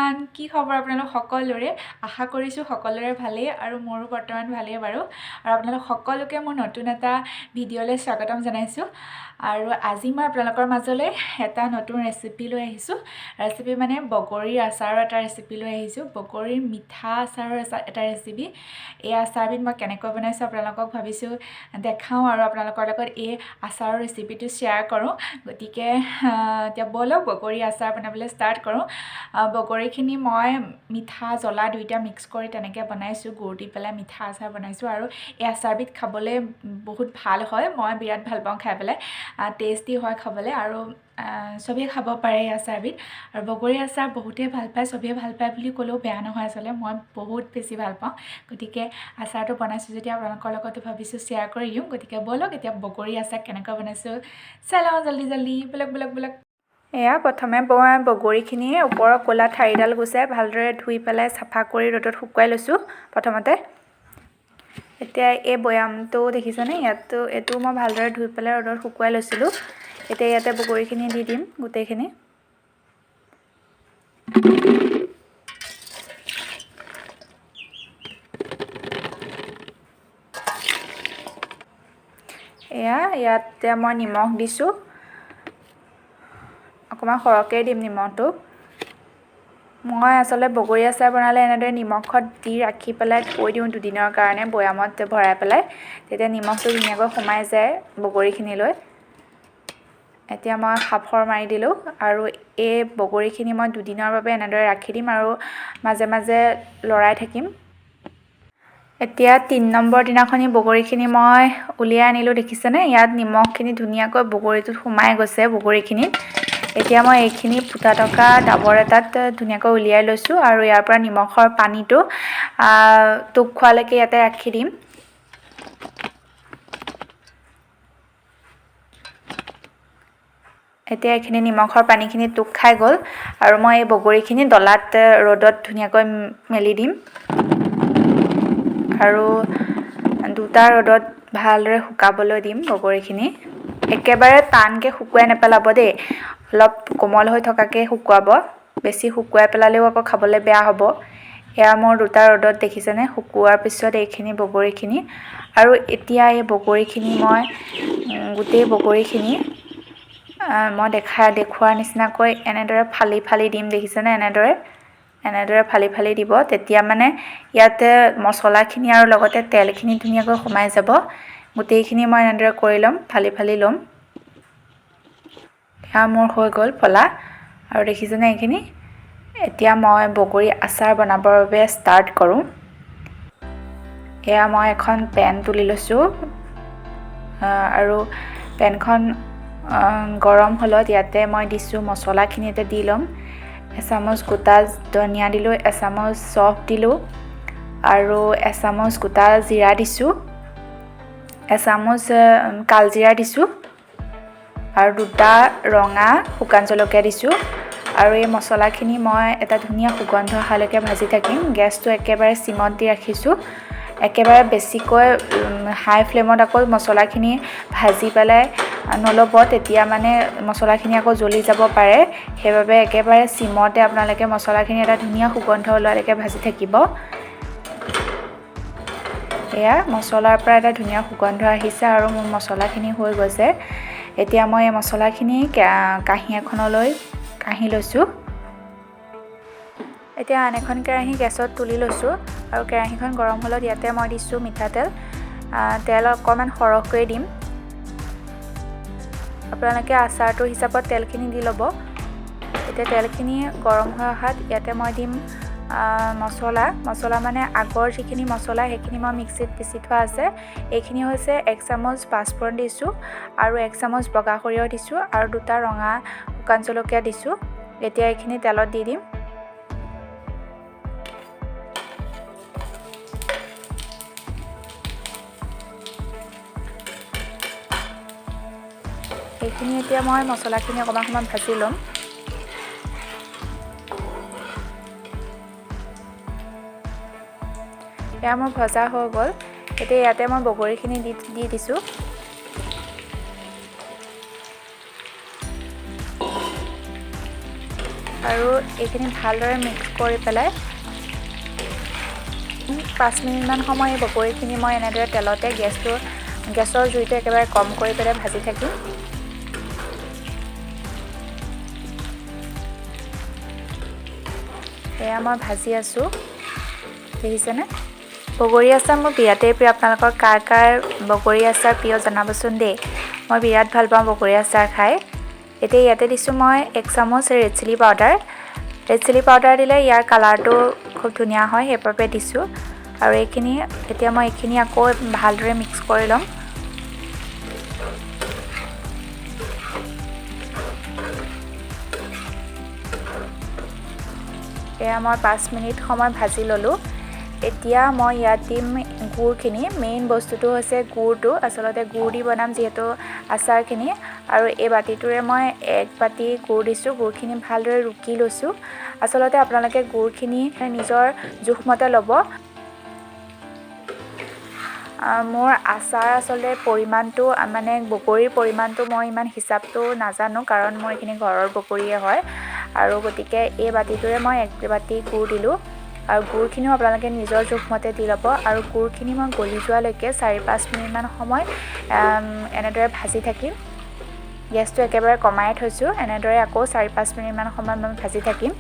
Everyone, কি খবৰ আপোনালোক সকলোৰে? আশা কৰিছোঁ সকলোৰে ভালেই আৰু মোৰো বৰ্তমান ভালেই বাৰু। আৰু আপোনালোক সকলোকে মোৰ নতুন এটা ভিডিঅ'লৈ স্বাগতম জনাইছোঁ। আৰু আজি মই আপোনালোকৰ মাজলৈ এটা নতুন ৰেচিপি লৈ আহিছোঁ। ৰেচিপি মানে বগৰীৰ আচাৰৰ এটা ৰেচিপি লৈ আহিছোঁ, বগৰীৰ মিঠা আচাৰৰ এটা ৰেচিপি। এই আচাৰবিধ মই কেনেকৈ বনাইছোঁ আপোনালোকক ভাবিছোঁ দেখাওঁ আৰু আপোনালোকৰ লগত এই আচাৰৰ ৰেচিপিটো শ্বেয়াৰ কৰোঁ। গতিকে এতিয়া ব'লক বগৰী আচাৰ বনাবলৈ ষ্টাৰ্ট কৰোঁ। বগৰীখিনি মই মিঠা জ্বলা দুইটা মিক্স কৰি তেনেকৈ বনাইছোঁ, গুৰ দি পেলাই মিঠা আচাৰ বনাইছোঁ। আৰু এই আচাৰবিধ খাবলৈ বহুত ভাল হয়, মই বিৰাট ভাল পাওঁ খাই পেলাই, টেষ্টি হয় খাবলৈ আৰু চবেই খাব পাৰে এই আচাৰবিধ। আৰু বগৰী আচাৰ বহুতেই ভাল পায়, চবেই ভাল পায় বুলি ক'লেও বেয়া নহয়, আচলতে মই বহুত বেছি ভাল পাওঁ। গতিকে আচাৰটো বনাইছোঁ যেতিয়া আপোনালোকৰ লগতো ভাবিছোঁ শ্বেয়াৰ কৰি দিওঁ। গতিকে ব'লক এতিয়া বগৰী আচাৰ কেনেকৈ বনাইছোঁ চাই লওঁ, জল্দি জল্দি ব'লক ব'লক ব'লক। এয়া প্ৰথমে মই বগৰীখিনি ওপৰৰ ক'লা ঠাৰিডাল গুচাই ভালদৰে ধুই পেলাই চাফা কৰি ৰ'দত শুকুৱাই লৈছোঁ প্ৰথমতে। এতিয়া এই বৈয়ামটো দেখিছেনে, ইয়াতো এইটো মই ভালদৰে ধুই পেলাই ৰ'দত শুকুৱাই লৈছিলোঁ। এতিয়া ইয়াতে বগৰীখিনি দি দিম গোটেইখিনি। এয়া ইয়াতে মই নিমখ দিছোঁ, অকণমান সৰহকৈ দিম নিমখটো। মই আচলতে বগৰী আচাৰ বনালে এনেদৰে নিমখত দি ৰাখি পেলাই থৈ দিওঁ দুদিনৰ কাৰণে বৈয়ামত ভৰাই পেলাই, তেতিয়া নিমখটো ধুনীয়াকৈ সোমাই যায় বগৰীখিনিলৈ। এতিয়া মই সাফৰ মাৰি দিলোঁ আৰু এই বগৰীখিনি মই দুদিনৰ বাবে এনেদৰে ৰাখি দিম আৰু মাজে মাজে লৰাই থাকিম। এতিয়া 3 নম্বৰ দিনাখনি বগৰীখিনি মই উলিয়াই আনিলোঁ, দেখিছেনে ইয়াত নিমখখিনি ধুনীয়াকৈ বগৰীটোত সোমাই গৈছে বগৰীখিনিত। এতিয়া মই এইখিনি ফুটা থকা ডাবৰ এটাত ধুনীয়াকৈ উলিয়াই লৈছোঁ আৰু ইয়াৰ পৰা নিমখৰ পানীটো টোপ খোৱালৈকে ইয়াতে ৰাখি দিম। এতিয়া এইখিনি নিমখৰ পানীখিনি টোপ খাই গ'ল আৰু মই এই বগৰীখিনি ডলাত ৰ'দত ধুনীয়াকৈ মেলি দিম আৰু দুটা ৰ'দত ভালদৰে শুকাবলৈ দিম বগৰীখিনি। একেবাৰে টানকৈ শুকুৱাই নেপেলাব দেই, অলপ কোমল হৈ থকাকৈ শুকুৱাব, বেছি শুকুৱাই পেলালেও আকৌ খাবলৈ বেয়া হ'ব। এয়া মোৰ দুটা ৰ'দত দেখিছেনে শুকুৱাৰ পিছত এইখিনি বগৰীখিনি। আৰু এতিয়া এই বগৰীখিনি মই গোটেই বগৰীখিনি মই দেখুওৱাৰ নিচিনাকৈ এনেদৰে ফালি ফালি দিম, দেখিছেনে এনেদৰে এনেদৰে ফালি ফালি দিব, তেতিয়া মানে ইয়াতে মছলাখিনি আৰু লগতে তেলখিনি ধুনীয়াকৈ সোমাই যাব। গোটেইখিনি মই এনেদৰে কৰি ল'ম, ফালি ফালি ল'ম। এয়া মোৰ হৈ গ'ল ফলা আৰু দেখিছেনে এইখিনি। এতিয়া মই বগৰী আচাৰ বনাবৰ বাবে ষ্টাৰ্ট কৰোঁ। এয়া মই এখন পেন তুলি লৈছোঁ আৰু পেনখন গৰম হ'লত ইয়াতে মই দিছোঁ মছলাখিনি, ইয়াতে দি ল'ম। এচামুচ গোটা ধনিয়া দিলোঁ, এচামুচ চফ দিলোঁ আৰু এচামুচ গোটা জিৰা দিছোঁ, এচামুচ কালজিৰা দিছোঁ আৰু দুটা ৰঙা শুকান জলকীয়া দিছোঁ। আৰু এই মছলাখিনি মই এটা ধুনীয়া সুগন্ধ অহালৈকে ভাজি থাকিম। গেছটো একেবাৰে চিমত দি ৰাখিছোঁ, একেবাৰে বেছিকৈ হাই ফ্লেমত আকৌ মছলাখিনি ভাজি পেলাই নল'ব, তেতিয়া মানে মছলাখিনি আকৌ জ্বলি যাব পাৰে। সেইবাবে একেবাৰে চিমতে আপোনালোকে মছলাখিনি এটা ধুনীয়া সুগন্ধ ওলোৱালৈকে ভাজি থাকিব। এয়া মছলাৰ পৰা এটা ধুনীয়া সুগন্ধ আহিছে আৰু মোৰ মছলাখিনি হৈ গৈছে। এতিয়া মই এই মছলাখিনি কাঁহী এখনলৈ কাঁহী লৈছোঁ। এতিয়া আন এখন কেৰাহী গেছত তুলি লৈছোঁ আৰু কেৰাহীখন গৰম হ'লত ইয়াতে মই দিছোঁ মিঠাতেল। তেল অকণমান সৰহকৈ দিম, আপোনালোকে আচাৰটোৰ হিচাপত তেলখিনি দি ল'ব। এতিয়া তেলখিনি গৰম হৈ অহাত ইয়াতে মই দিম মছলা। মছলা মানে আগৰ যিখিনি মছলা সেইখিনি মই মিক্সিত পিচি থোৱা আছে। এইখিনি হৈছে 1 চামুচ পাঁচফোৰণ দিছোঁ আৰু 1 চামুচ বগা সৰিয়হ দিছোঁ আৰু দুটা ৰঙা শুকান জলকীয়া দিছোঁ। এতিয়া এইখিনি তেলত দি দিম। এইখিনি এতিয়া মই মছলাখিনি অকণমান সময় ভাজি ল'ম। এয়া মোৰ ভজা হৈ গ'ল। এতিয়া ইয়াতে মই বগৰীখিনি দি দিছোঁ। আৰু এইখিনি ভালদৰে মিক্স কৰি পেলাই 5 মিনিটমান সময় এই বগৰীখিনি মই এনেদৰে তেলতে গেছৰ জুইটো একেবাৰে কম কৰি পেলাই ভাজি থাকিম। এয়া মই ভাজি আছোঁ, দেখিছেনে? বগৰী আচাৰ মোৰ বিৰাটেই প্ৰিয়। আপোনালোকৰ কাৰ কাৰ বগৰী আচাৰ প্ৰিয় জনাবচোন দেই। মই বিৰাট ভাল পাওঁ বগৰী আচাৰ খাই। এতিয়া ইয়াতে দিছোঁ মই 1 চামুচ red chilli powder. Red chilli powder দিলে ইয়াৰ কালাৰটো খুব ধুনীয়া হয়, সেইবাবে দিছোঁ। আৰু এইখিনি এতিয়া মই এইখিনি আকৌ ভালদৰে মিক্স কৰি ল'ম। এয়া মই 5 মিনিট সময় ভাজি ল'লোঁ। এতিয়া মই ইয়াত দিম গুড়খিনি। মেইন বস্তুটো হৈছে গুড়টো, আচলতে গুড় দি বনাম যিহেতু আচাৰখিনি। আৰু এই বাতিটোৰে মই 1 বাতি গুড় দিছোঁ। গুড়খিনি ভালদৰে ৰুকি লৈছোঁ। আচলতে আপোনালোকে গুড়খিনি নিজৰ জোখমতে ল'ব। মোৰ আচাৰ আচলতে পৰিমাণটো মানে বগৰীৰ পৰিমাণটো মই ইমান হিচাপটো নাজানো, কাৰণ মোৰ এইখিনি ঘৰৰ বগৰীয়ে হয়। আৰু গতিকে এই বাতিটোৰে মই 1 বাতি গুড় দিলোঁ। আৰু গুড়খিনিও আপোনালোকে নিজৰ জোখমতে দি ল'ব। আৰু গুড়খিনি মই গলি যোৱালৈকে 4-5 মিনিটমান সময় এনেদৰে ভাজি থাকিম। গেছটো একেবাৰে কমাই থৈছোঁ। এনেদৰে আকৌ 4-5 মিনিটমান সময় মই ভাজি থাকিম।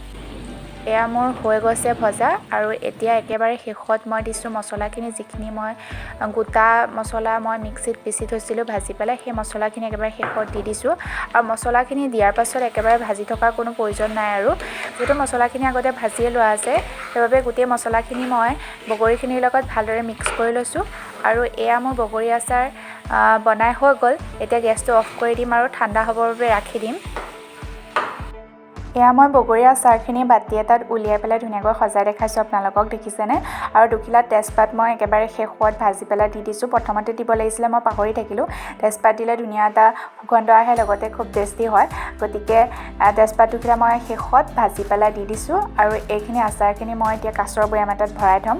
এয়া মোৰ হৈ গৈছে ভজা। আৰু এতিয়া একেবাৰে শেষত মই দিছোঁ মছলাখিনি, যিখিনি মই গোটা মছলা মই মিক্সিত পিচি থৈছিলোঁ ভাজি পেলাই, সেই মছলাখিনি একেবাৰে শেষত দি দিছোঁ। আৰু মছলাখিনি দিয়াৰ পাছত একেবাৰে ভাজি থকাৰ কোনো প্ৰয়োজন নাই আৰু, যিহেতু মছলাখিনি আগতে ভাজিয়ে লোৱা আছে, সেইবাবে গোটেই মছলাখিনি মই বগৰীখিনিৰ লগত ভালদৰে মিক্স কৰি লৈছোঁ। আৰু এয়া মোৰ বগৰী আচাৰ বনাই হৈ গ'ল। এতিয়া গেছটো অফ কৰি দিম আৰু ঠাণ্ডা হ'বৰ বাবে ৰাখি দিম। এয়া মই বগৰী আচাৰখিনি বাতি এটাত উলিয়াই পেলাই ধুনীয়াকৈ সজাই দেখাইছোঁ আপোনালোকক, দেখিছেনে? আৰু দুখিলা তেজপাত মই একেবাৰে শেষত ভাজি পেলাই দি দিছোঁ। প্ৰথমতে দিব লাগিছিলে, মই পাহৰি থাকিলোঁ। তেজপাত দিলে ধুনীয়া এটা সুগন্ধ আহে, লগতে খুব টেষ্টি হয়। গতিকে তেজপাত দুখিলা মই শেষত ভাজি পেলাই দি দিছোঁ। আৰু এইখিনি আচাৰখিনি মই এতিয়া কাঁচৰ বৈয়াম এটাত ভৰাই থ'ম।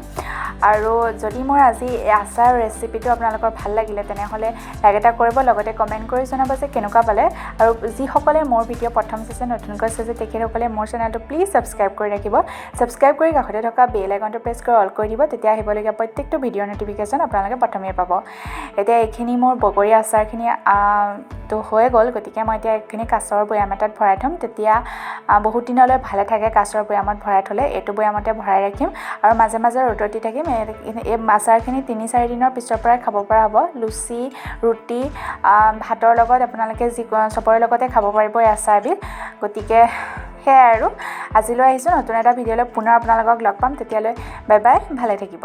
আৰু যদি মোৰ আজি এই আচাৰ ৰেচিপিটো আপোনালোকৰ ভাল লাগিলে তেনেহ'লে লাইক এটা কৰিব, লগতে কমেণ্ট কৰি জনাব যে কেনেকুৱা পালে। আৰু যিসকলে মোৰ ভিডিঅ' প্ৰথম চাইছে, নতুনকৈ চাইছে, তেখেতসকলে মোৰ চেনেলটো প্লিজ ছাবস্ক্ৰাইব কৰি ৰাখিব। ছাবস্ক্ৰাইব কৰি কাষতে থকা বেল আইকনটো প্ৰেছ কৰি অল কৰি দিব, তেতিয়া আহিবলগীয়া প্ৰত্যেকটো ভিডিঅ'ৰ ন'টিফিকেশ্যন আপোনালোকে প্ৰথমেই পাব। এতিয়া এইখিনি মোৰ বগৰী আচাৰখিনি তো হৈ গ'ল। গতিকে মই এতিয়া এইখিনি কাঁচৰ বৈয়াম এটাত ভৰাই থ'ম, তেতিয়া বহুত দিনলৈ ভালে থাকে। কাঁচৰ বৈয়ামত ভৰাই থ'লে এইটো বৈয়ামতে ভৰাই ৰাখিম আৰু মাজে মাজে ৰ'দত দি থাকিম। এই আচাৰখিনি 3-4 দিনৰ পিছৰ পৰাই খাব পৰা হ'ব। লুচি, ৰুটি, ভাতৰ লগত আপোনালোকে যি চবৰে লগতে খাব পাৰিব এই আচাৰবিধ। গতিকে সেয়াই আৰু আজিলৈ আহিছোঁ, নতুন এটা ভিডিঅ'লৈ পুনৰ আপোনালোকক লগ পাম। তেতিয়ালৈ বাই বাই, ভালে থাকিব।